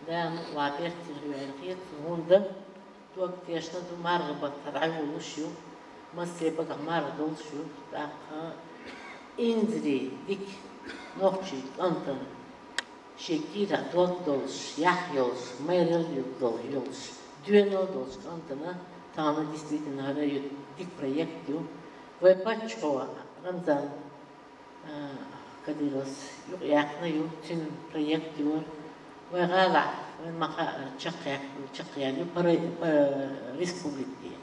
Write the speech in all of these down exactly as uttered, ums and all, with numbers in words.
Дала мукъ лахь, бертин хьоьга хеташ, хӀунда дог тешна ду, марха баттахь дӀайолуш ю, массеран багахь марха долуш ю, тӀаккха инзаре дика нохчийн кӀантана шен кийрахь дог долуш, яхь йолуш, майралла йолуш, доьналла долчу кӀантана тахана действительно хӀара ю, дика проект ю. Вай паччахьо Рамзан а, Кадыровс юкъаяьккхина ю, цуьнан проект ю. Вай гӀалахь, вайн ма-хаъара, чекхъяьккхина, чекхъяьлла ю пара-, па-, республикаде.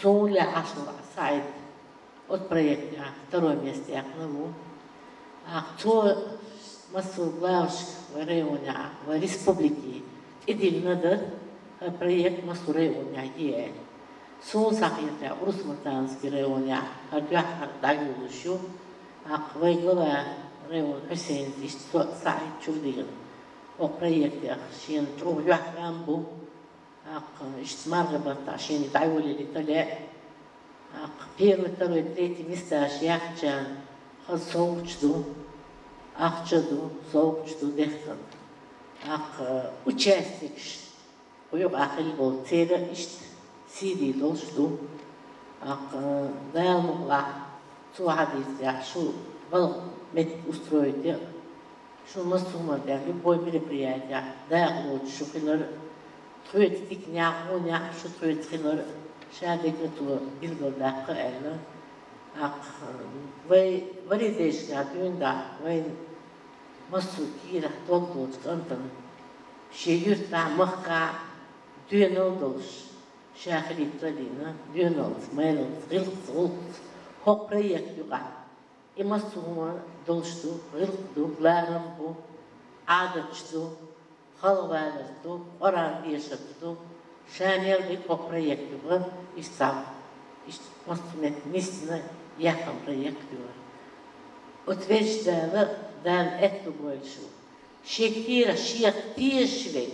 Суна лаьцна Ӏаш волу СаӀид оцу проектехь второй место яьккхина ву. ТӀаккха цо массо а главашка вай районехь, вай республике тӀедиллина дара, хӀара проект массо а районехь е аьлла. Суна схьахетарехь, Урус-Мартановский районехь хӀара дуьххьара дӀайолуш ю. ТӀаккха вай глава района Хьусейнас иштта со а, СаӀид чу а дигна, хӀокху проектех шена чӀогӀа юьхь-гӀам бу. ТӀаккха иштта марха баттахь шена дӀайолаялийта лаьа. ТӀаккха первый, второй, третий месташ яьхначарна хаза совгӀаташ ду, ахча ду, совгӀаташ ду дехкина. ТӀаккха участникаш кху юкъахь хилла болу, церан иштта си ди долуш ду. ТӀаккха, Дала мукъ лахь, цо хьадийцарехь, шу балха меттиг устроить ян, шун массо а хӀуманна тӀехь, любой мероприятиехь дакъа лоцуш шу хилар, тхоьца диканехь, хьонехь шу тхоьца хилар, ша дерг цо билгалдаккха аьлла. ТӀаккха вай вари дайшкахь дуьйна дахь, вайн массо а кийрахь дог долчу кӀантана шен юьртахь, махкахь доьналла долуш, ша хилийта лиъна, доьналлица, майраллица, гӀиллакхца, гӀуллакхца хӀокху проект юкъахь. И массо а хӀума долуш ду, гӀиллакх ду, ларам бу, Ӏадаташ ду, халхавалар ду, Къуръан дешар ду, ша мел дерг хӀокху проект юкъа, иштта цхьа, иштта массо а меттиг нисдина яьккхина проект ю. Оцу Везачу Дала, Дала аьтто бойла шу. Шен кийрахь шех тешаш верг,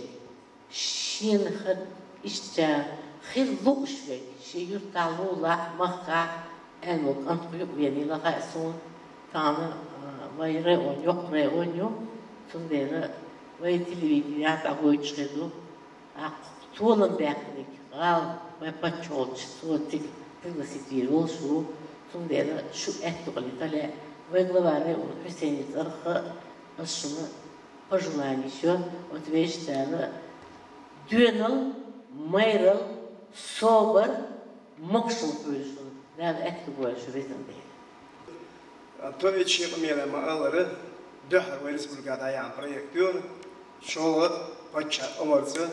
шена хӀара иштта хила лууш верг, шен юьртахь, лулахь, махкахь аьлла волу кӀант кху юкъа венийла хаьа суна. Тахана, а, вайн район йоккха район ю, цундела вай телевиденехь дӀагойтуш хир ду. ТӀаккха толам баьккхинарг гӀала вайн паччахьалкхаш, цо цига пригласить вийр волуш ву, цундела шу аьтто хилийта лаьа. Вай глава района Хьусейнан цӀарах ас шуна пожелание еш, оцу Везачу Дала доьналла, майралла, собар, могушалла хуьлда шуна. Дала аьтто бойла шу, везан Дела. Товечи къамеле ма-аллара, дуьххьара вай республикехь дӀаяьхьна проект ю, шолгӀа паччахьан омрица,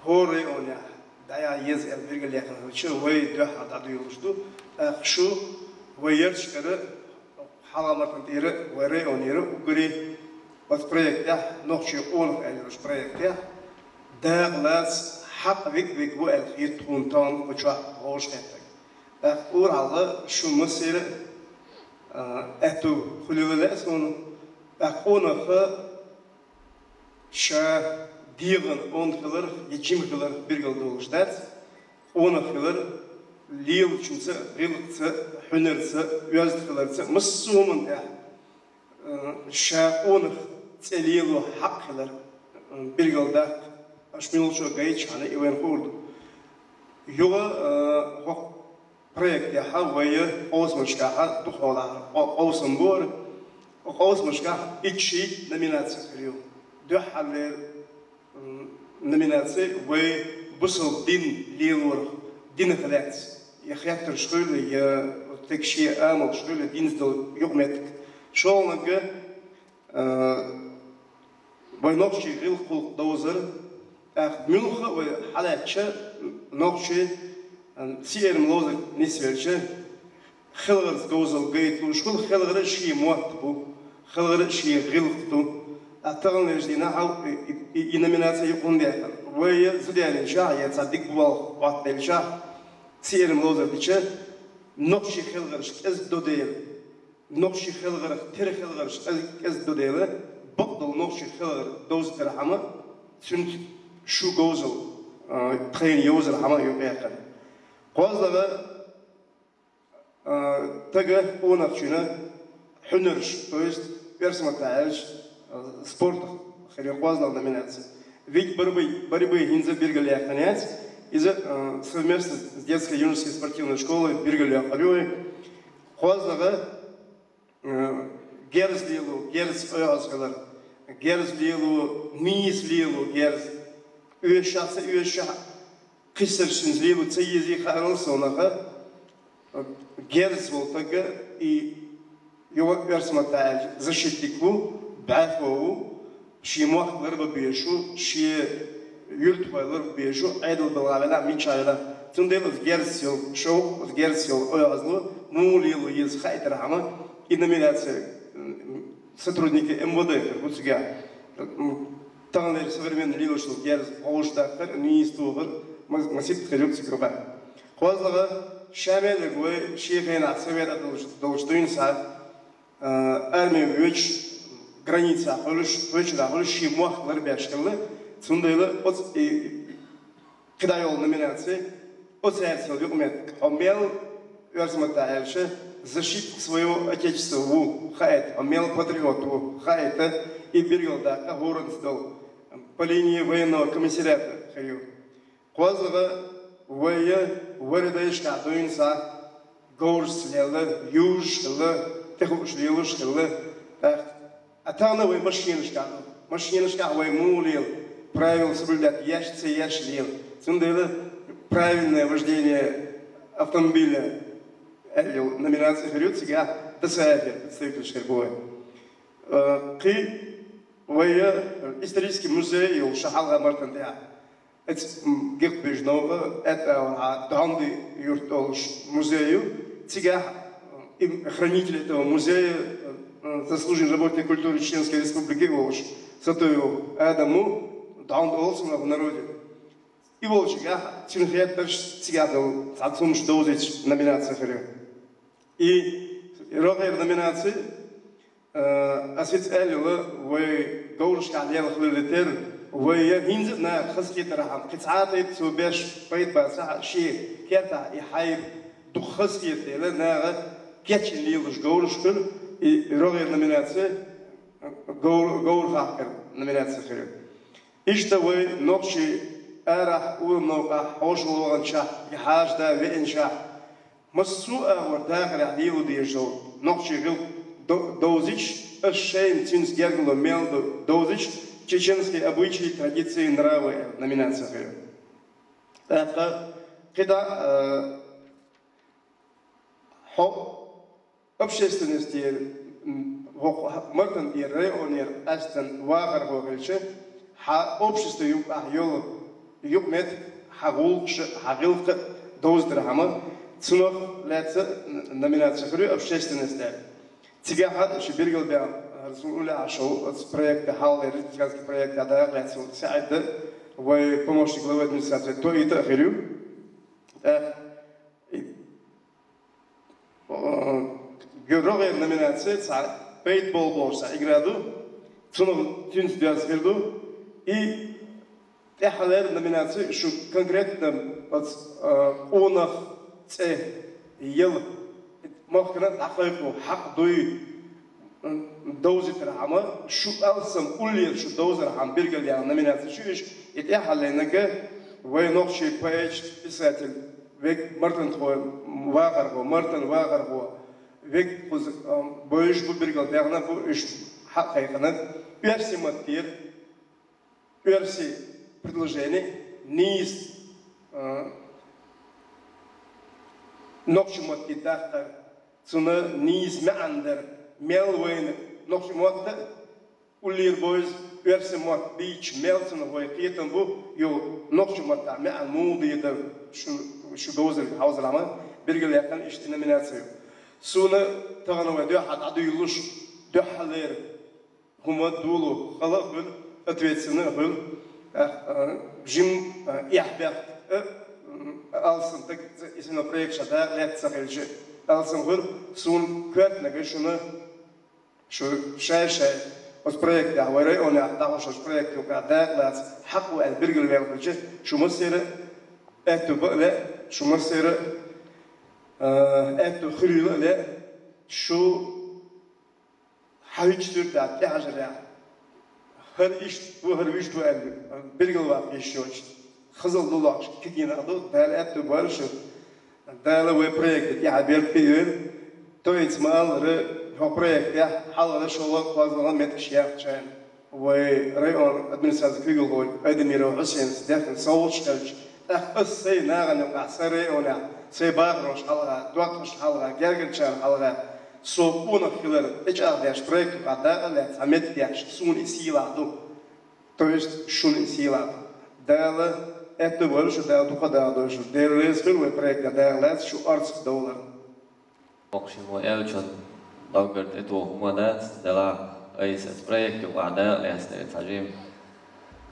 хӀора районехь дӀаяхьа еза аьлла билгалъяьккхина хилча, вай дуьххьара дӀадоьлхуш ду. ТӀаккха шу вай ярташкара, Хьалха-Мартан тӀера, вай районера уггаре оцу проектехь, нохчийн къонах аьлла йолчу проектехь, дакъа лаца хьакъ виг-виг ву аьлла хета тхуна тахана кху чохь вовшахкхетарг. ТӀаккха ур-хьалха шу массеран а, аьтто хуьлийла лаьа суна. ТӀаккха къонах ша дегӀан онда хиларх я жима хиларх билгалдолуш дац, къонах хилар лелачуьнца, гӀиллакхца, хьуьнарца, оьзда хиларца, массо а хӀуманна тӀехь, а, ша къонах цӀе лело хьакъ хилар, а, билгалдаккха, аша муьлххачо гайтчхьана и вайна хуур ду. Юха, а, хӀокху проектехь вай къовсамашкахь дукхахьолахь къо-, къовсам бора. Къовсамашкахь итт ши номинаци хир ю. Дуьххьарлера, м, номинаци вай бусалба дин лелорах, динах лаьцна. Я хеттарш хуьлу, я стеган шен амалш хуьлу, динца долу юкъаметтиг. ШолгӀаниг, а, вай нохчийн гӀиллакх-кхалкх довзар, тӀаккха муьлхха а вай хьалаьцча нохчийн, а, сиерма ловзар нисвелча, хелхарца говзалла гайта лууш хуьлу, хелхар а шен мотт бу, хелхар а шен гӀиллакх ду. Ткъа таханлерчу дийнахь и, и, и номинаци юкъа хӀунда яьккхина? Вай зуда ялийначохь, я цхьа дика болх хӀоттабеллачохь, сиерма ловзар дича, нохчийн хелхарш кӀезиг до дела, нохчийн хелхарх тера хелхарш кӀез-, кӀезиг до дела, бакъдолу нохчийн хелхар довзийтархьама, цуьнца шу говзалла, а, тхайна йовзархьама юкъаяьккхина. КхозлагӀа, а, стага, къонахчуьнан хьуьнарш, то есть, оьрсийн маттахь аьлча, а, спортах хир ю кхозлагӀа номинаци. Вид борьбы, борьбы хӀинца биргал яьккхина яц. Иза, э, совместно с детской юношеской спортивной школой биргал яьккхар ю вай. КхозлагӀа, э, герз лело, герз оьгӀаз хилар, герз лело, нийса лело герз, оьшшехь, ца оьшшехь, кхиссарш цуьнца лело ца езий хаьрал сона, герз волу стаг и юха оьрсийн маттахь аьлча защитник ву, бӀаьхо ву, шен мохк ларбан безаш ву, шен юьртахой ларбан безаш ву, Ӏедал балха велахь, мичахь велахь. Цундела оцу герзаца йолу шовкъ, оцу герзаца йолу оьгӀазло муха лело еза хаийтархьама, и номинация, м, сотрудники МВД хир бу цигахь. М, таханлера современный лелош долу герз хьовшадаккхар, нийса тохар, ма-, масийтта хир ю цигахь. КхозлагӀа, Шамилаг вай шен хенахь совет а долуш, долуш дуьйна схьа, а, арме воьдуш, границехь хуьлуш, кхечанхьа хуьлуш, шен мохк ларбеш хилла. Цундела оцу и кхидӀа йолу номинаци, оцаьрца йолу юкъаметтиг, хьо мел, оьрсийн маттахь аьлча, защитник своего отечества ву хаийта, хьо мел патриот ву хаийта, и биргал даккха хӀоранца долу по линии военного комиссариата хир ю. КхозлагӀа, вай ворхӀ дайшкахь дуьйна схьа говрашца лелла, юьжуш хилла, тӀехуъуш лелош хилла. ТӀаккха, а тахана вай машинашкахь ду. Машинашкахь вай муха лела, правила соблюдать еш, ца еш лела. Цундела правильное вождение автомобиля аьлла йолу номинаци хир ю цигахь, ДСАФ-ера представителаш хир бу вай. Э, кхин вай исторический музей йолуш хьалха Мартан тӀехь. Эцу, м, гихбижа новкъа, аьтта агӀор хьан Донди юрт олуш музей ю. Цигахь, м, и хранитель этого музея, м, заслуженный работник культуры Чеченской Республики волуш Сатуев Адам ву, Донди олу цунах в народе. И волчигахь, цуьнан хеттарш цигахь долу цхьа цунаш довзуьйтуш номинаци хир ю. И рогӀера номинаци, Э, ас хӀинца аьлла йолу, вай говрашкахь лела хиларе терра, вай я хӀинца а наха хазахетархьама, кхин цхьа а тайпа цо беш пайда бацахь а, шен кертахь и хьайба дукха хазахета дела, наха кечйина лелаш говраш хир, и рогӀера номинаци, говр-, говр хахкар номинаци хир. Иштта вай нохчий арахь, ураман новкъахь, хьошалгӀа ваханчохь, я хьажа да веанчохь, массо а агӀор дахарехь лело дезаш долу нохчийн гӀиллакх до-, довзуьйтуш, ас шайна цуьнца гергарло мел ду довзуьйтуш, «Чеченские обычаи, традиции, нравы» аьлла номинаци хир ю. ТӀаккха кхидӀа, а, хьо общественностера, м, хӀокху Мартан тӀера, районера къаьстина вахархо хилча, хьан общество юкъахь йолу юкъаметтиг, хьан гӀуллакхаш, хьан гӀиллакх довзийтархьама, цунах лаьцна н-, номинаци хир ю общественность аьлла. Цигахь а ши бергал бен, хӀара суна уллехь шо оцу проекта, хьалхалера республиканский проекта дакъа лаьцна СаӀид, вай помощник главы администрации, тоъийта а хир ю. ТӀаккха и, э, рогӀера номинаци цхьа пайда болу бохуш цхьа игра ду, цунах цуьнца доьзна хир ду. И тӀаьххьалера номинаци шу конкретно оцу, э, къонах цӀе яла махкана дӀакхайкхо хьакъ дуй, м, довзийтархьама, шу алсам уллера шу довзархьама бергал яьлла номинаци шу иш, и тӀаьххьаллинарг вай нохчий поэт, писатель, вег Мартан тхо, вахархо, Мартан вахархо, вег кхуза, ам, бевзаш бу, бергал баьхна бу, уьш хьакхайкхина. Оьрсийн маттера, оьрсийн предложени нийса, а, нохчийн матте даккхар, цуьнан нийса маьӀна дар, мел вайна нохчийн мотт а уллера бевза, оьрсийн мотт бийцича, мел цунах вай кхетам бу, юха нохчийн маттахь маьӀна муха дийр дар, шу, шу говзарг хьовзархьама, бергал яьккхина иштта номинаци ю. Суна тахана вай дуьхьа дӀадуьйлалуш, дуьххьаллера хӀума долу хала а хуьлу, ответственный а хуьлу, а, а, жим, а, эхь-бехк а, м, алсам стаг, и синопрек ша дакъа лаьцна ца хилча, алсам хуьлу, суна коьртаниг шуна, шу шай-шай оцу проектехь, вай районехь дӀахьош долчу проект юкъахь дакъа лаца хьакъ ву аьлла бергал ваьлла хилча, шу массеран а аьтту бан а лаьа, шу массеран а, а, аьтту хуьлийла а лаьа, шу хьан хӀуьтту суьртехь тӀехьажарехь, ХӀара иштта ду, хӀара вуьшта ду аьлла, билгалваккха йиш йоцуш. Хазал ду лохуш, кегий нах ду, Дала аьтту бойла шу. Дала вай проект тӀехьа беркате йойла. Тойтца ма-аллара, хӀокху проектехь хьалхара шолгӀа, кхозлагӀа меттигаш яьхначарна. Вай район администрацин куьйгалхочо Айдамиров Хьусейнас дехна совгӀаташ хилча, тӀаккха ас сайн нахана юкъахь, сайн районехь, сайн бахархошна хьалха, доттагӀашна хьалха, гергарчарна хьалха, со къонах хилар тӀечӀагӀдеш, проект юкъахь дакъа а лаьцна, цхьа меттиг деш, суна и сийлахь ду. То есть шуна и сийлахь ду. Дала аьтту бойла шу, Дала дукха дакъа дойла шу. Дела реза хуьлда вай проектехь дакъа лаьцна, шу орцах довлар. Оха шиммо аьллачун доггара тӀетоха хӀума дац, делахь айса аса проект юкъахь дакъа лаьцна дерг цхьа жима.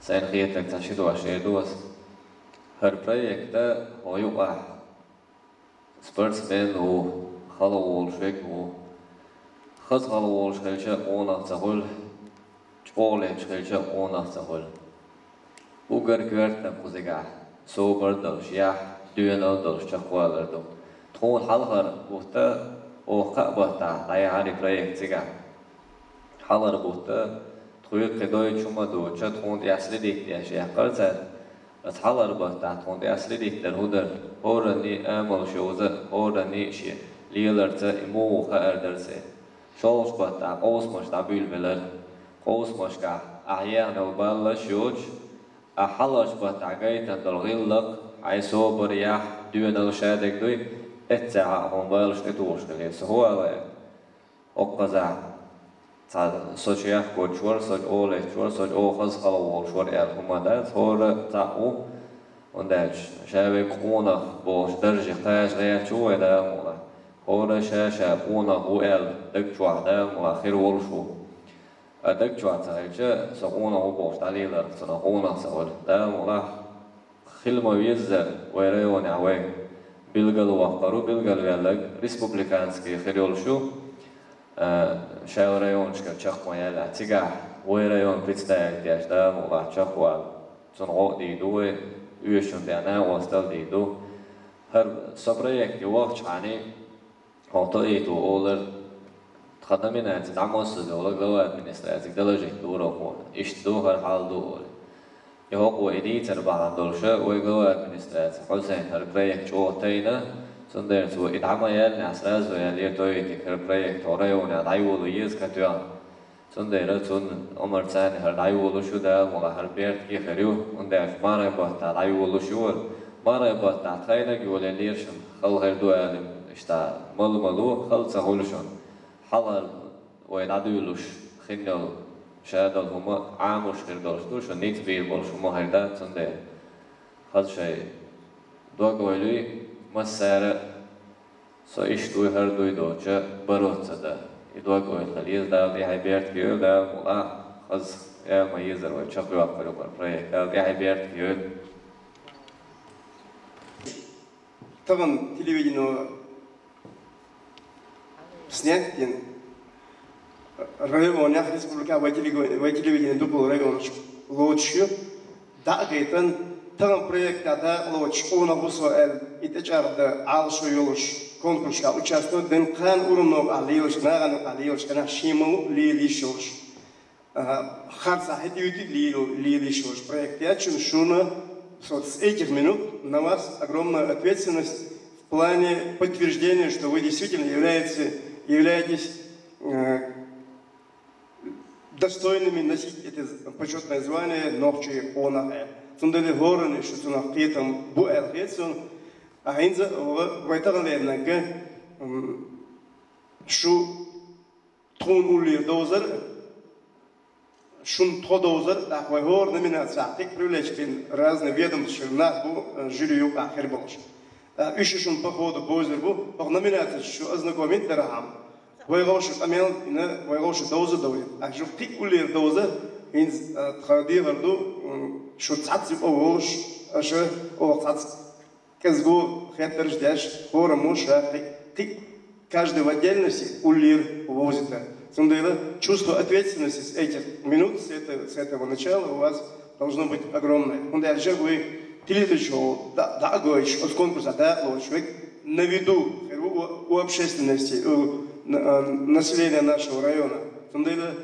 Сайна хетарг цхьа ши дош эр ду аса. ХӀара проект хьо юкъахь спортсмен ву, хала волуш верг ву. Хаза хала волуш хилча а къонах ца хуьлу, чӀогӀа леташ хилча а къонах ца хуьлу. Уггар коьртаниг кхузигахь, собар долуш, яхь, доьналла долуш чекхвалар ду. Тхуна хьалхара бутт, оха кхаа баттахь дӀаяхьара и проект цигахь. Хьалхара бутт, тхоьга кхин дойтуш хӀума доцуш, тхуна тӀехь следить деш яьккхира цара. Аса хьалхара баттахь тхуна тӀехь следить дар хӀун дара? ХӀоранний амалш йовза, хӀоранний шен леларца и муха хаар дара церан. ШолгӀачу баттахь къовсамаш дӀабуьйлабелира. Къовсамашкахь ахь яьхна йолу баллаш йоцуш, ахь хьалхарчу баттахь гайтина долу гӀиллакх, хьайн собар, яхь, доьналла шадерг дуй, эццехь а хьуна баллаш тӀетухуш хилира. Со хӀун ала аьлла? ХӀокхузахь цхьа со чехкочуш вара, со чӀогӀа леташ вара, со чӀогӀа хаза хала волуш вара аьлла хӀума дац, хӀора цхьаъ ву. ХӀунда аьлча ша верг къонах бохуш дарже кхача гӀерташ ву вай, Дала мукъалахь. ХӀора ша-ша къонах ву аьлла даг чохь, Дала мукъалахь, хир волуш ву. Ткъа даг чохь ца хилча, со къонах ву бохуш дӀалеларх цунах къонах ца хуьлу, Дала мукъалахь. Хила ма-веззара вай районехь вай билгалваккхар ву, билгалваьлларг республиканский хир йолуш ю, а, шайн районашкара чекхъяьлла. Цигахь вай район представить деш, Дала мукъалахь, чекхвала. Цунна гӀо а дийр ду вай, оьшучунна тӀехь накъосталла дийр ду. ХӀара со проекте вахчахьана, хьо тоийта ву олар, тхан номинаци дӀамосса йолу глава администрации доложить дора хьуна. Иштта ду, хӀара хьал ду олий. И хӀокхо и дийцар бахьана долуша, вай глава администрации Хьусайн хӀара проект чӀогӀа тайна, цундела цо и дӀа ма-яьллинехь, сразу яьллера тойтинг, хӀара проект хӀокху районехь дӀайоло еза катоьхна. Цундела цунна омра царна хӀара дӀайолуш ю, Дала мукъалахь, хӀара бертиг хир ю, хӀунда аьлча мархин баттахь дӀайолуш ю хӀара. Мархин баттахь тхайниг йолаеллера шуна, хала хир ду аьлла, иштта мала-мала ву, хала ца хуьлу шуна. Хьалхара вай дӀадуьйлуш хин йолу, ша долу хӀума Ӏамош хир долуш ду, шуна ницкъ бийр болуш хӀума хир дац, цундела хаза шайн дог-ойла юй, массара а со иштта дуй, хӀара дуй доцуша бороться дан. И дог-ойла хила еза, Дала тӀаьхье бертиг йойла, Дала мукъалахь, хаза ял ма-еззара вай чекхйоккхур ю хӀара проект, Дала тӀаьхье бертиг йойла. Тахана телевидение снять дина, районех, республика вай телеви-, вай телевидение дукхал районаш лоцуш ю. ДӀа а гайтина, тахана проектехь дакъа лоцуш къонах ву со аьлла, и тӀечӀагӀдан Ӏалашо йолуш конкурсехь участвовать дина, кхана урамногахь лелаш, нахана юкъахь лелаш, кхинах шен ма-ву лела йиш йолуш. А, харцахь хӀетте-вуьтте лела, лела йиш йолуш проект яц шуна, шуна, вот с этих минут на вас огромная ответственность в плане подтверждения, что вы действительно являете-, являетесь, э, достойными носить это почётное звание нохчийн къонах аьлла. Цундела хӀоранна шу цунах кхетам бу аьлла хета суна. А хӀинца ва-, вай тахана леринарг, м, шу тхуна уллера довзар, шуна тхо довзар, тӀаккха вай хӀора номинацехь кхин а привлечь бина разные ведомстваш нах бу, э, жюри юкъахь хир болуш. ТӀаккха уьш шуна по ходу бовзар бу, хӀокху номинацеш шу ознакомить дархьама, вай вовшийн къамел а бина, вай вовшийн довза а довзийта. ТӀаккха шу кхин а уллера довза, хӀинца, э, тхан дехар ду, м, шу цхьацца юкъа волуш, аша оха цхьацца кӀезиго хеттарш деш, хӀораммо ша кхин, кхин, каждый в отдельности уллера вовзийта. Цундела чувство ответственности с этих минут, с этого, с этого начала у вас должно быть огромное. ХӀунда аьлча вай телевизорчу дӀа-, дӀа а гойтуш, оцу конкурсехь дакъа лоцуш верг на виду хир ву у, у общественности, у на-, а, населения нашего района. Цундела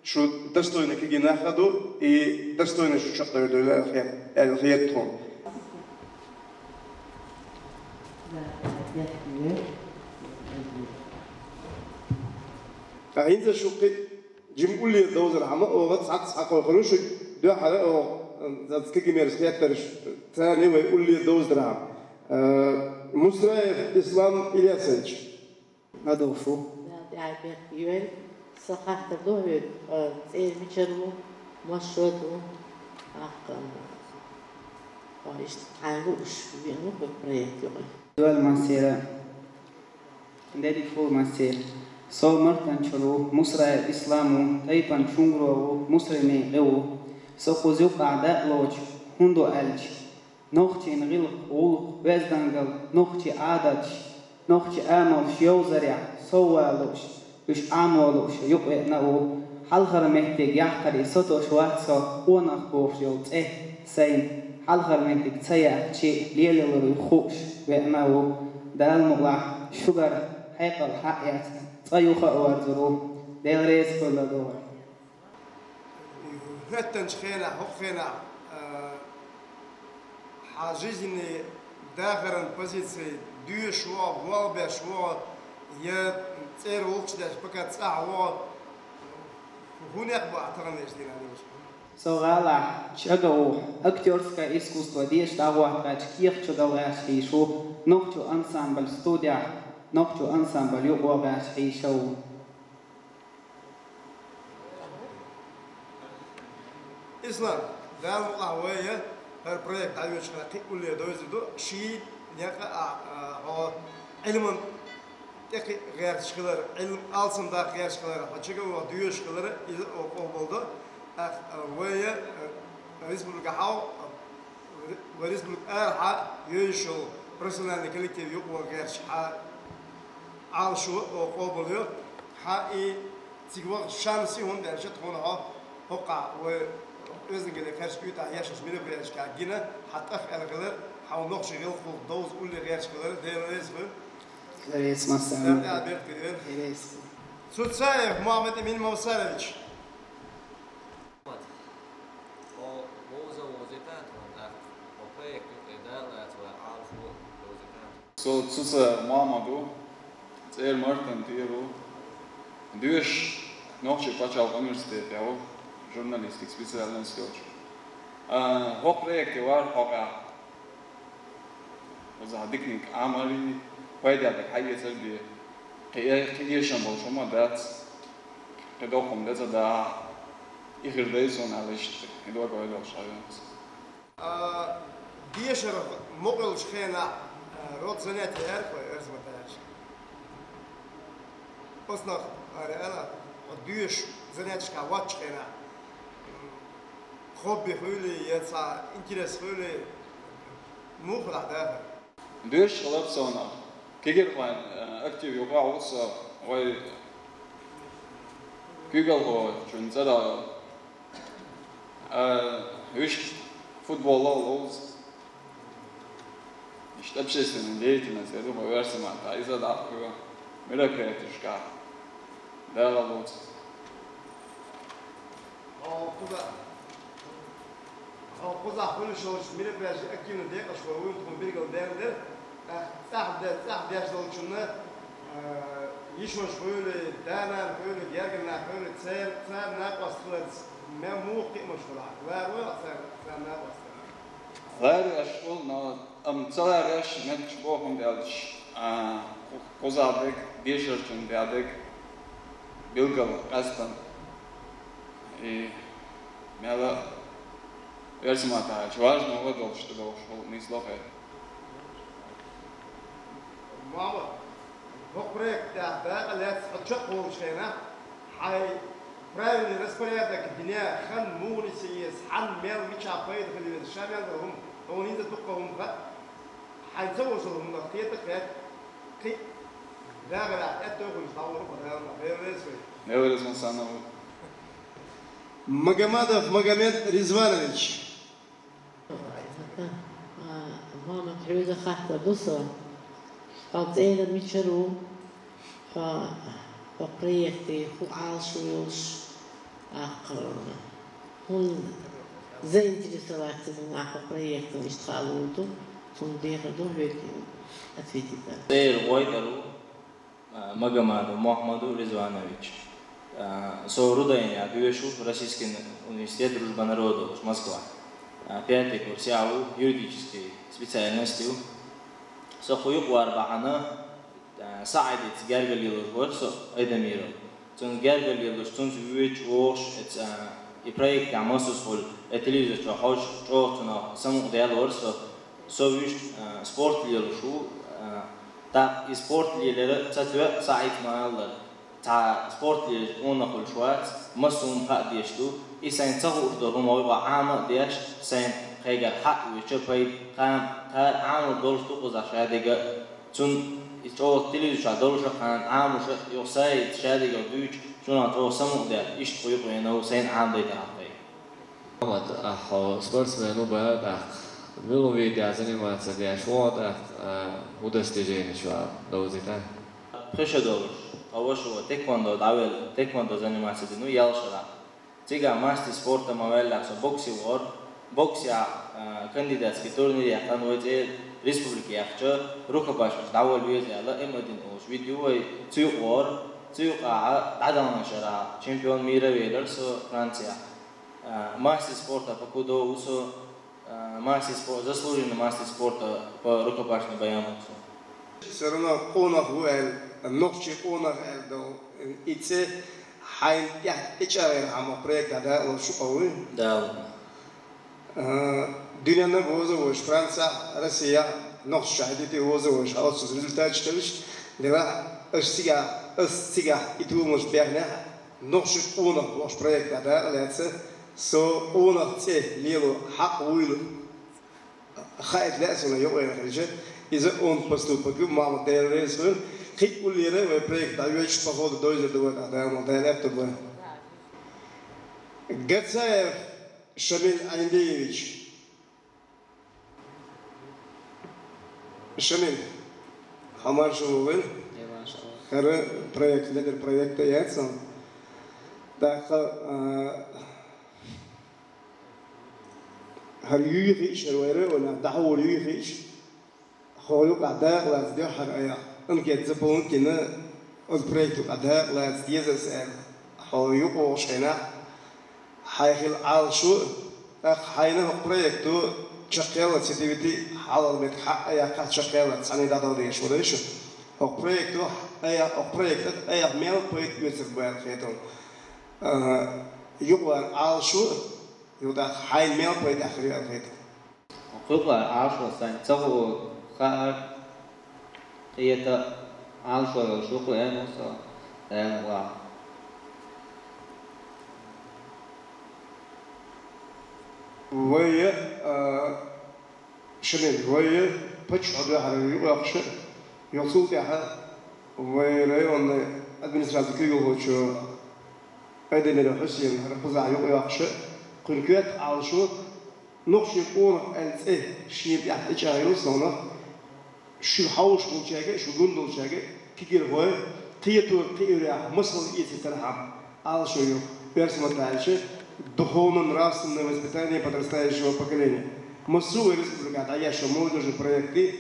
Шу достойный кегий нах а ду, и достойный шу чакхдевр ду аьлла хет, аьлла хет тхона. Ткъа хӀинца шу кхин жима уллера довзархьама, оаха цхьацца хьакхойкхур ю шуьга, дуьххьара оаха, э, цхьацца кегий мерза хеттарш, царна вай уллера довздархьама. Э, Мусраев Ислам Ильясович. Ма догӀа фу. Дала тӀаьхьа бехке йойла. Со хаттар ду хьоьга, э, цӀера мичара ву, масса шо ду, тӀаккха, э, хьо иштта хьайна лууш веана ву хӀокху проект юкъе. Доьла массера. Дерриг хӀума массера. Со Мартанчура ву, Мусраев Ислам ву, тайпан Шунгуро ву, Мусрин некъа ву. Со кхуза юкъахь дакъа лоцуш хӀунда ву аьлча, нохчийн гӀиллакх, гӀуллакх, оьздангалла, нохчийн Ӏадаташ, нохчийн амалш йовзарехь соввала лууш, уьш Ӏамо лууш юкъа веана а ву. Хьалхара меттиг яккхаре сатош вац со, къонах бохуш йолу цӀе сайна хьалхара меттиг ца яьккхича а лелалур ю хууш веана а ву. Дала мукъалахь, шуьгара хьекъал хьаэцна, цкъа юха а верзур ву. Дела реза хуьлда вай. ХӀоьттинчу хенахь, хӀокху хенахь, а, хьан жизненный дахаран позиций доьшуш вогӀу, болх беш вогӀу, я цӀера гӀуллакхаш деш, пока цӀахь вогӀу, хӀун некъ бу ахь тахана деш дийнахь динчу? Со гӀалахь чӀага ву, актёрское искусство деша дӀахӀоттийча кехат чу дала гӀерташ хьийзаш ву, нохчийн ансамбль студехь, нохчийн ансамбль юкъа гӀерташ хьийзаш а ву. Ислам, Дала мукъалахь вай я, хӀара проект дӀайоьдучу хенахь кхин а улле довзур ду, шен некъа а, а, хьо Ӏилман тӀекхиа гӀерташ хилар, Ӏилма алсам даккха гӀерташ хилар, хьо чӀага ваха доьшуш хилар, иза оха къобалдо. ТӀаккха, а, вай я, а, республика хьал, а, Вай республика арахьа йовзуш йолу профессиональный коллектив юкъа ваха гӀерташ хьан Ӏалашо оха къобалйо. Хьан и цига ваха шанс ю, хӀунда аьлча тхуна хьо хӀокхахь вай оьздангаллин кхерчан уьйтӀахь еш йолчу мероприятешкахь гина, хьан тӀах аьлла хилар, хьан нохчийн гӀиллакх-гӀуллакх довза улле гӀерташ хилар, Дела реза хуьлда. Реза массарна. Дела тӀаьхьа бехке йойла. Реза. Цуцаев Мухьаммад-Эмин Мовсарович. Хьо вовза вовзийтахьа тхуна тӀаккха, хьо проект юкъе далаца вай Ӏалашо вовзийтахьа. Со Цуцаев Мухьаммад ву, цӀера Мартан тӀера ву, доьшуш Нохчийн пачхьалкхан университетехь ву, журналистик специальность йолчу. А, хӀокху проекте вара хьокъехь. Оза диканиг Ӏамарий, пайда дерг хьаэцар бен. Кхин э-, кхин эшам болуш хӀума дац. Кхин доккха хӀума де ца дахь, и хир дай суна аьлла иштта, и дог ойла йолуш хьайонца. А, дешарх мукъа йолчу хенахь, а, род занятий эр хьо, оьрсийн маттахь аьлча? Оцунах, аьлла, хьо доьшуш занятешкахь воцчу хенахь, м, хобби хуьлий, я цхьа интерес хуьлий, муха дахар? Доьшуш хилар со нах. Кегирхойн, э, актив юкъахь ву со, вай куьйгалхочун цӀарах, э, вуьшта футбол а ловза. Иштта общественная деятельность, я думаю, оьрсийн маттахь иза дӀа а хьоьху мероприятешкахь. Дала лоцу. Хьо кхуза-, хьо кхузахь хуьлуш йолчу мероприятешкахь активно декъашхо вуйла тхуна билгалдаьлла дара. ТӀаккха цӀахь де-, цӀахь деш долчунна, а, йишош хуьлий, да-нана хуьлий, гергара нах хуьлий, цер-, царна накъост хиларца мел муха кхиамаш хуьлу хьан? Ларвой хьо царна, царна накъост хилар? Ларвеш ву, но Амма ца ларвеш, меттигаш бохам баьлча, а, кху-, кхузахь дерг, дешарчунна бен дерг билггал къаьстина. И мела оьрсийн маттахь аьлча, важно гӀо долуш ду бохуш хӀума нийса ло хета. Мама, хӀокху проектехь дакъа лаьцна хьо чекхволучу хенахь, хьайн правильный распорядок дина хан муха нисъе еза, хьанна мел мичахь пайда хила веза, ша мел долу хӀума, хьуна хӀинца дуккха хӀума хаьа, хьайн ца вожалла хӀуманах кхета а кхетта, кхин а дагӀарехь аьтто хуьлуш дӀавахара хьо Дала ма, Дела реза хуьлда. Дела реза хуьлда, Санна. Магомадов Магомед Ризванович. А, Мохьмад, хьоьга хаттар ду сан. Хьо цӀера мичара ву? Хьо, хьо проекте хӀун Ӏалашо йолуш, Ахкъа хӀун заинтересоваться ма хьо проектан, иштта хала ву ду, цунна дехар ду хьоьга ответить дар. Церан гӀой дару, а, Магомадов Мухаммаду Ризванович. А, со РУДН-а доьшу, Российский университет Дружба народов, Москва. А, пятый курс я ву, юридический специальность ю. Со кху юкъа вар бахьана, а, СаӀидаца гергарлелуш вара со, Айдамиров. Цунца гергарлелуш, цунца вуьйцуш, вогӀуш, эца, а, и проект тӀехь массаза хуьлу, э, телевизор чохь хьожуш, чӀогӀа цунах самукъадаьлла вара со. Со вуьйцуш, а, спорт лелуш ву, а, тӀаккха и спорт лелар ца тоьа СаӀида ма-аллара. Цхьа спорт лелаш къонах хуьлуш вац, массо а хӀума хаа дезаш ду. И сайна ца хууш долу хӀума вай Ӏама а деш, сайна кхайгара хьаъ веча пайда, кхана, кхара Ӏамор долуш ду кхузахь шадерг а. Цунна и чӀогӀа телевизор чохь долуш а кхана Ӏамош а, юха СаӀида шадерг а дуьйцуш, цунах чӀогӀа самукъадаьлла, иштта кху юкъа веана ву сайна Ӏамадайтархьама пайда. Ахьмад, ахь хьо спортсмен ву бара тӀаккха. Муьлха видехь заниматься деш ву хьо тӀаккха, а, хӀун достиженеш ву довзийта? Пхи шо долуш, тхан ваша ву тхэквондо дӀавелла, тхэквондо заниматься дина ву ялх шарахь. Цигахь мастер спорта ма ваьллехь со боксе вара. Боксехь, а, кандидатский турнир яьккхина вай цӀера, республика яьккхича, рукопашкаш дӀавала веза аьлла, М один олуш вид ю вай, цу юкъа вара. Цу юкъахь дӀадаханчу шарахь чемпион мира велира со Францехь. А, мастер спорта по кудо ву со, а, мастер спор-, заслуженный мастер спорта по рукопашным боям ву со. Всё равно къонах ву аьлла, нохчийн къонах аьлла долу и цӀе хьайна тӀехь тӀечӀагӀъярхьама проект дӀадакъалуш ву хьо вуй? Да. А, дуьненна вовза вовзаш, Францехь, Россехь, нохчашкахь хьаьдита вовза вовзаш, хьо оццул результаташ хилча, делахь, аш цигахь, ас цигахь и толамаш баьхнехь, нохчийн къонах бохуш проект дӀадакъа лаьцна, со къонах цӀе лело хьакъ вуйла. Хаийта лаьа суна юкъа веана хилча, иза он поступок ю, Мала Дела реза хуьлда. Кхин а уллера вай проект дӀайоьдуш, по ходу довзур ду вай, Дала мукъ лахь, Дала аьтто бойла. Гацаев Шамиль Андреевич. Шамиль, хьо маршалла войла. Э, маршалла. ХӀара проект, ледара проект а яц хьуна. ТӀаккха, а, хӀара юй хиъча, хӀара вайра а вайна, дӀахьур юй хиъча, хьо юкъахь дакъа лаца дехьара айхьа анкета заполнить дина, оцу проекта юкъахь дакъа лаца деза аса аьлла, хьо юкъа вогӀуш хенахь, хьайн хилла Ӏалашо, тӀаккха хьайна хӀокху проекто чекхъяла ца дивити, хьалал меттиг хьаъ а яьккхина чекхъяла, цхьаьна дӀадала дезаш ву дайша. ХӀокху проекто айхьа, хӀокху проектах айхьа мел пайда оьцург бу аьлла хетарг. Ага, юкъа вара Ӏалашо, юха тӀаккха хьайна мел пайда хир ю аьлла хетарг. Кху юкъа вара Ӏалашо сайна ца хуур, хаар, къета, Ӏалашо йолуш ву кху аьлла со, Дала мукъ лахь. Вай, а, Шамиль, вай паччахьо дуьхьара юкъайоккхуш, юха цул тӀаьхьа вай районный администрацин куьйгалхочо Айдамиров Хьусена хӀара кхузахь юкъайоккхуш, кхуьнан коьрта Ӏалашо, нохчийн къонах аьлла цӀе шена тӀехь тӀечӀагӀйо совнах, шу хьовсуш болчаьрга а, шу гун долчаьрга а, кегийрхой, кхетор кхиорехь масал эцийтархьама Ӏалашо ю, оьрсийн маттахь аьлча, духовно-нравственное воспитание подрастающего поколения. Массо а вай республикехь дӀаешна молодёжный проектийн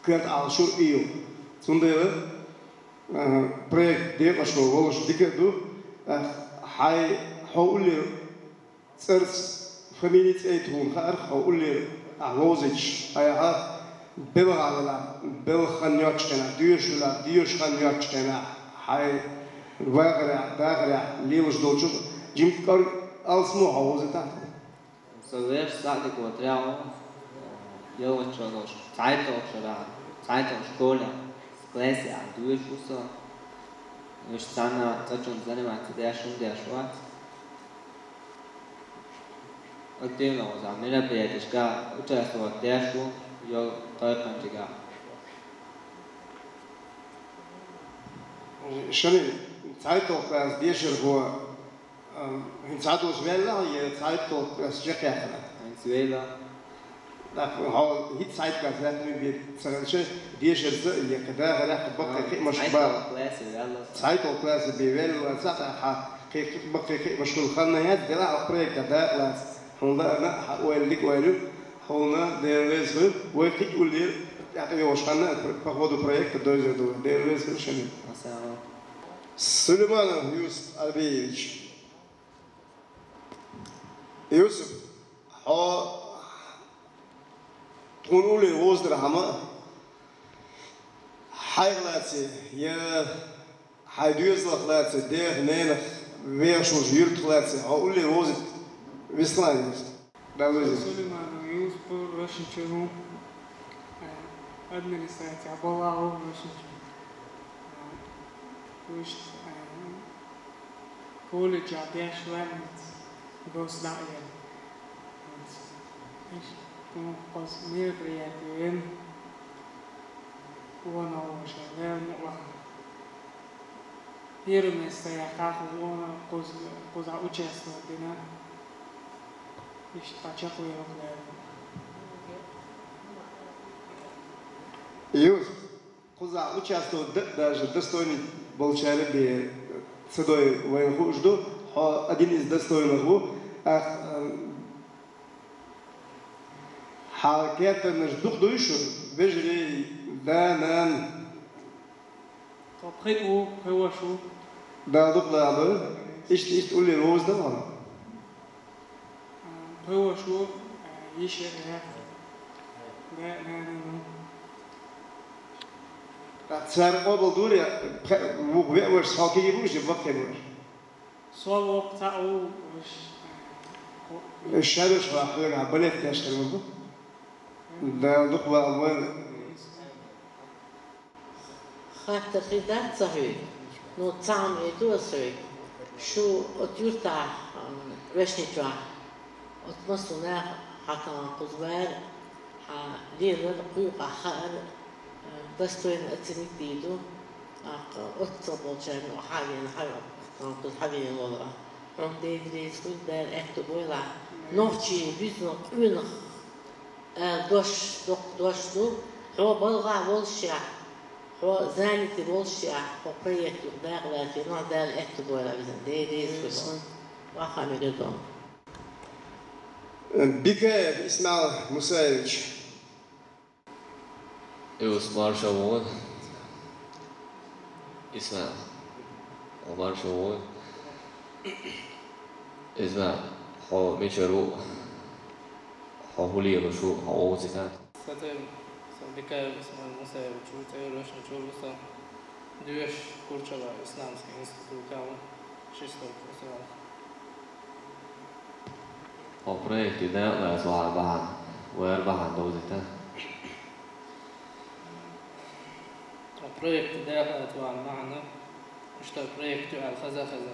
коьрта Ӏалашо и ю. Цундела, а, проект декъашхо волуш дика а ду, а, хьайн, хьо уллера цӀарца, фамили, цӀе тхуна хаьара, хьо уллера ахь вовзуьйтуш, айхьа белхахь велахь, белхан йоцчу хенахь, доьшуш велахь, доьшуш хан йоцчу хенахь, хьайн вахарехь, дахарехь лелаш долчух жимма кӀорга алсамо хьо вовзийтахь. Со вешан схьа а дика ву трехь, ялхитта шо долуш, цхьайтталгӀачу шарахь, цхьайтталгӀачу школехь, классехь доьшуш ву со. Уьш цхьанна цӀа чунна заниматься деш, хӀума деш вац. Активно уза мероприятиешкахь участвовать деш ву, йолу тайпанчигахь. Шамиль, цхьайтталгӀа класс дешархо, ам, хӀинца цхьа долуш ваьлла я цхьайтталгӀа класс чекхъяьккхина? ХӀинца ваьлла. ТӀаккха хьо хӀинца цхьайтталгӀа класс лаьттина бен ца хилча, дешарца я кхин дахарехь, баккхий кхиамаш бара. ЦхьайтталгӀа классе ваьлла. ЦхьайтталгӀа классе бен ваьлла вац, тӀаккха Кхы-, кхы-, баккхий кхы машгул ханна яц, делахь хьо проект дакъа лаца. Хьуна лаьрна хьан ойла дика ойла ю, хьуна Дела реза хуьлда, вай кхы а уллера тӀехь тӀайогӀуш ханна по ходу проекта дойзур ду вай. Дела реза хуьлда шуна. Сулейманов Юсуп Албиевич. Юсуп, хьо тхуна уллера вовзархьама, хьайх лаций, я хьайн доьзалх лаций, дех, ненах вехаш волчу юьртах лаций, хьо уллера вовзийта вист ма веза. Далла веза. Сулейманов Юсуп, Рощин-Чуру, э, администраци Балагьу, Рощин-Чуру. Э, вуьшта, э, колледжехь деш ваьллица гос дӀа а яьлла. Иштта, ну, кхуза мероприяти вина, вон а вовшах леррина а ваха. Первое место яьккхина вон а, кхуза, кхузахь участвовать дина. Иштта цхьа чекхвелла леррина. Юсуп, кхузахь участвовать дан а даже достойный болчара бен ца дой вайна хууш ду, хьо один из достойных ву. Ах, ам, хьан кертанаш дукха дуй шун, вежарий, да, нана? Тхо пхи а ву, пхи а ваша ву. Дала дукха лахьа лойла. Иштта, иштта уллера вовза дан хьо? Пхи а ваша ву, йиша а яц. Да, нана а ю. Цара къобал дора, пхи-, вукху веа вашас хьо кегий бу, я баккхий бу? Со воккха цхьаъ ву, ваша. Ша веш хьо хьоьгахь балет деш хир ву. Дала дукха лахьа лойла. Хаттар хир дац ца хьоьга? Ну, цхьа хӀума эр ду аса хьоьга. Шу оцу юьртахь, м, Вешни чохь, оцу массо а наха хьан тахана кхуза вара, хьан лелар, кхуьйкъахь хаар, э, достойно оценить дийр ду. ТӀаккха оццул болчарна хьан а веана, хьан а тахана кхуза хьан а веана волу. Хьуна Дела реза хуьлда, Дала аьтто бойла. Нохчийн буьззина къуьнах ала дош, доккха дош ду, хьо балхахь воллушехь, хьо занятый воллушехь, хьо проект юкъа дакъа лаьцна, Дала аьтто бойла везан, Дела реза хуьлда. Ваха мегар ду. Бикаев Исмаил Мусаевич. Юсуп, марша вогӀийла. Исмаил, хьо марша вогӀийла. Исмаил, хьо мичара ву? Хьо хӀун лелаш ву? Хьо вовзийта? Сан цӀе, сан Бикаев Исмаил Мусаевич ву, цӀера Вешни чуьра ву сан. Доьшуш Курчалан исламский институтехь ву, шестой курс ву. Хьо проекте дакъа лаца вахар бахьана, вара бахьана довзийта? Хьо проекте дакъа лаца вахар бахьана, иштта проект ю аьлла хаза а хезна.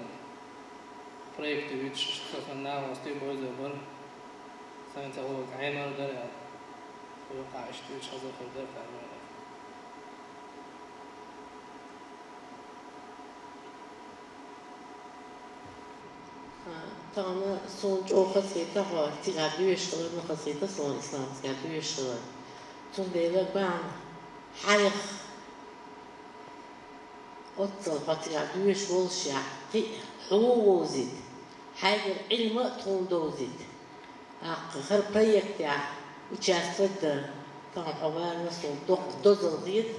Проекте вуьтуш иштта сан нахостий бовзар бара. Сайн ца гӀуллакх Ӏемар дара аьлла. Юкъахь иштта вуьтуш хаза хир дара тӀаккха. А, тахана суна чӀогӀа хазахета хьо цигахь доьшуш хилар, ма хазахета суна ислам цигахь доьшуш хилар. Цундела бахьана хьайх оццул хьо цигахь доьшуш воллушехь, кхин а хьо вовзийта, хьайгара Ӏилма а тхуна довзийта. ТӀаккха хӀара проектехь участвовать дан, тахана хьо варна суна доккха дозалла хета.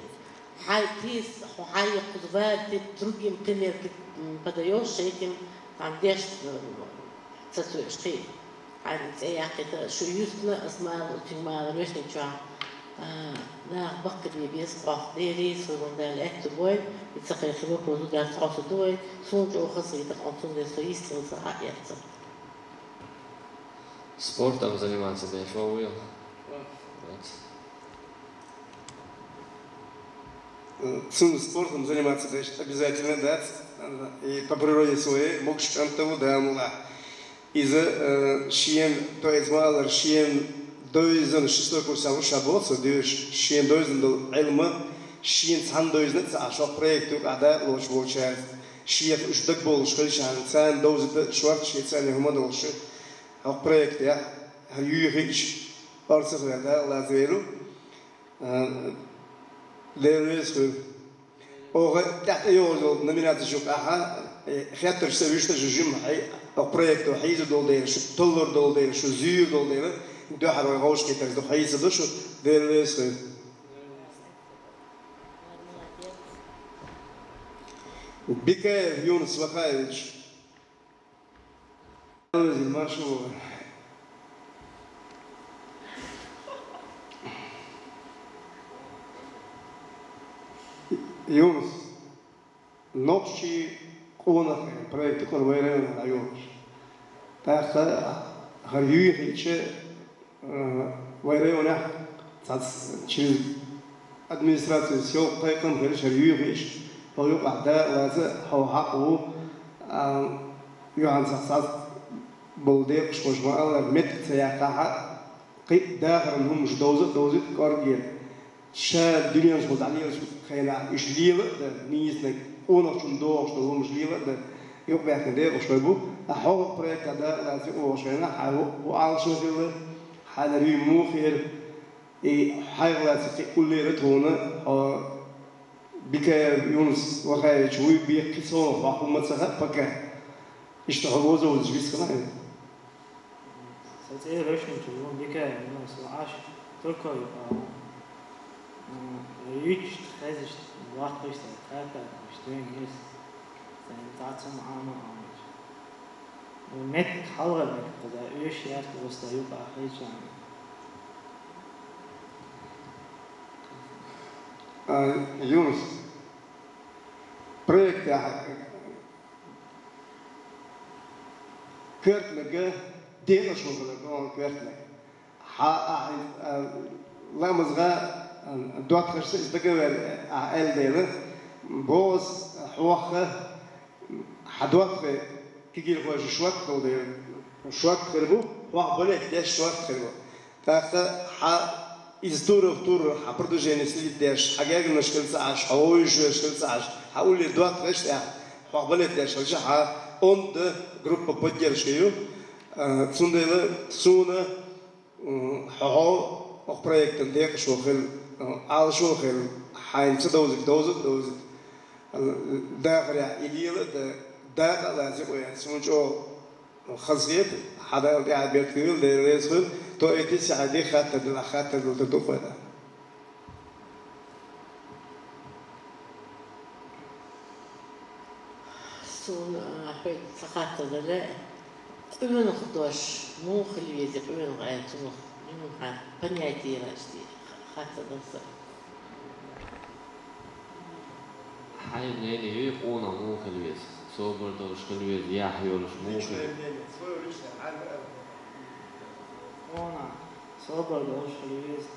Хьайн тийс, хьо хьайн кхуза варти, другим пример пи-, м, подаёшь, этим, там, деш, м, ца цуьш кхин. Хьайн цӀе яккхийта, шу юьртана, ас мала, цуьнан мала, Вешни чохь, а, наха баккхий бен беза хьох, Дела реза хуьлда, Дала аьтто бойла, и ца кхайкхи вапозу дац хьо со ду вай, суна чӀогӀа хазахета хьо, цундела со йистхила ца хьаэцна. Спортом заниматься деш вовйо? Цунна спортом заниматься деш обязательно дац. И по природе своей могуш кӀант ву, Дала мукъ лахь. Иза, э, шен, то есть, ма аллара, шен дойзан шестой курсехь ву ша боху со, дуьйш, шен дойзан долу Ӏилма, шен цхьана дойзна а ца Ӏаш, хӀокху проект юкъахь дакъа лоцуш болчаьрца, шех уьш дагабовлуш хилчахьана, царна довзийта шортта шен царна хӀума долуш. ХӀокху проектехь, хьан юьйхиъча, орцах вер дакъа лаца вер ву. А, Дела реза хуьлда. Оха тӀаьхьа тӀейогӀуш йолу номинацеш юкъахь, Э, хеттарш ца вуьшта шу жимма хьай, окху проекто хьийза долу дела, шу толлур долу дела, шу зуьйр долу дела, дуьхьал вай гӀовшкхетарш ду хьийза ду шу, Дела веза хир. Бикаев Юнус Вахаевич. Маршо. Юнус. Нохчийн къонах проект кхуьнан вай районехь дӀайолуш. ТӀаккха хӀара юй хилча, э, вай районехь цхьацца через администрацию сел кхайкхам хилча, хӀара юй хилча, хьо юкъахь дакъа лаца, хьо хьакъ ву, а, юьхьанца цхьацца болу декъашхоша ма-аллара, меттиг ца яьккхахьа, кхин а дахаран хӀуманаш довза а довзуьйту кӀоргера. Ша дуьненаш болу дӀалелачу хенахь уьш лела а дан, нийсаниг къонахчунна догӀуш долу хӀуманаш лела а дан, юкъабаьхкина декъашхой бу. Ткъа хьо хӀокху проектехь дакъа лаца юкъа вогӀуш хенахь, хьан хӀу Ӏалашо хилла, хьайна юй муха яра, и хьайх лаьцна кхин а уллера тхуна, хьо Бикаев Юнус Вахаевич вуй бен кхин цхьа хӀума ма ца хаьа пока. Иштта хьо вовза вовзаш вист хилла. Сан цӀе Рошничев ву, Бикаев Юнус ву, Ӏаш Турко юкъа ву. М, юьйцуш, хезаш, ваккхийш сан кхаьрдаш дуьйна иза. Сайн цхьацца ма Ӏама а Ӏамаш. Меттиг хьалха меттиг кхуза, уьш яьрта вуста юкъа хьийча. А, Юнус, проектехь коьртаниг декъашхо хилла, кхуьнан коьртаниг. Хьан, ахьа, а, ламаза, а, доттагӀашца иза дагавер, а, аьлла дела, боза хьох а, хьан доттагӀий кегийрхой шорта долу дела, шорта хир бу, хьох балет деш шорта хир бу. ТӀаккха хьан иза турах-тур хьан продвижение следить деш, хьан гергарнаш хила ца Ӏаш, хьан вовзаш верш хила ца Ӏаш, хьан уллера доттагӀаш тӀехь, хьох балет деш хилча, хьан онда группа поддержки ю. А, цундела суна, м, хьо, хьо окху проектан декъашхо хила, а, Ӏалашо хила, хьайна ца довзарг довза а довза, а, дахарехь и лела а дан, дакъа а лаца юкъа веана, суна чӀогӀа хазахета, хьан Дала тӀаьхье беркате йойла, Дела реза хуьлда, тоьйтий схьа дика хаттар дилла, хаттар дилла ду-кх вай. Суна, а, хьоьга ца хаттар дан лаьа, къонах дош муха хила веза, къонах аьлла цунах муха понятие яра аьлла хаттар дан сан. Хьайн мнение юй, къонах муха хила веза? Собар долуш хила веза, яхь йолуш муха хила веза? Къонах собар долуш хила веза.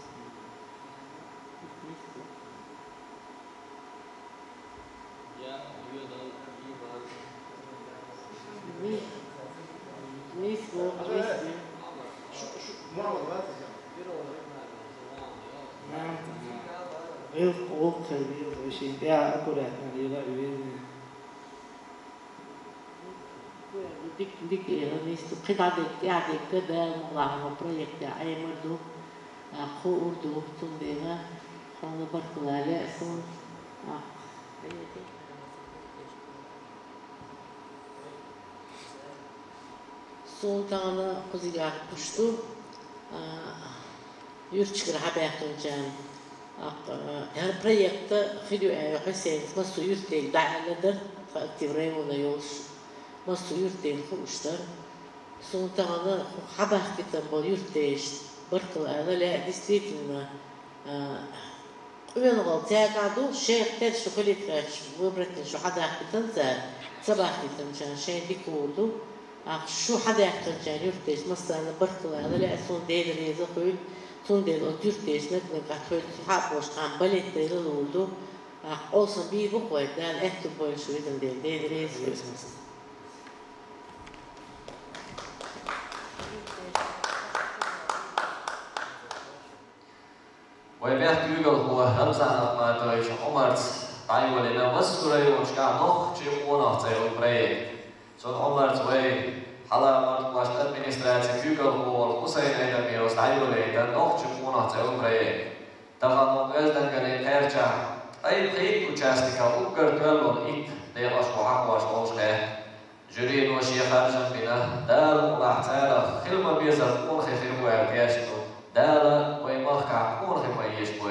Нийса боху, нийса. ГӀиллакх, гӀуллакх хила веза, вешин тӀехь аккуратно лела а веза. Дика, дика, э, нийса ду. Кхин дӀадерг, тӀаьхьадерг Дала мукъалахь хӀокху проектехь Ӏемар ду, а, кхуур ду, цундела хьуна баркалла лаьа суна. А, суна тахана кхузахь гуш ду, а, юьрташкара хьабаьхкинчарна. Аккха, э, хӀара проект хир ю аьлла, Хьусейнас массо а юьртдерг дӀааьлла дара, тхан актив района йолуш, массо а юьртдерг хууш дара. Суна тахана хьабахкийтина болу юьртдешна баркалла ала лаьа, действительно, э, къоьлла гӀал цаьргахь ду, шайх тера шу хилийта гӀерташ, выбрать дина шу хьадахкийтина цара, ца бахкийтинчарна шайна дика хуур ду. Ахь шу хьадаьккхинчарна юьртдешна массарна баркалла ала лаьа, суна Дела реза хуьлда, цундела оцу юьртдешнаг нагахь тхоьца хьа а бохуш, кхана балет дайла луур ду. Ахь олуш бийр бу-кх вай, Дала аьтту бойла шу везан Дела, Дела реза хуьлда. Вайн мехкан куьйгалхо Рамзан Ахматович Ӏумарца дӀайолийна массо а районашкахь «Нохчийн къонах» цӀе йолу проект. Цунна Ӏумарца вай Хьалха-Мартан кӀоштан администрацин куьйгалхо волу Хусайн Айдамировс дӀайолийна «Нохчийн къонах» цӀе йолу проект. Тахана оцу оьздангаллин кхерчахь Айхьа итт участка уггар тоьлла итт декъашхо хьахош волуш хаьттина. Жюрино шен харжам бина, Дала мукъалахь царах хила ма-беззара къонахий хир бу аьлла тешна ду. Дала вайн махкахь къонахий ма езаш бу.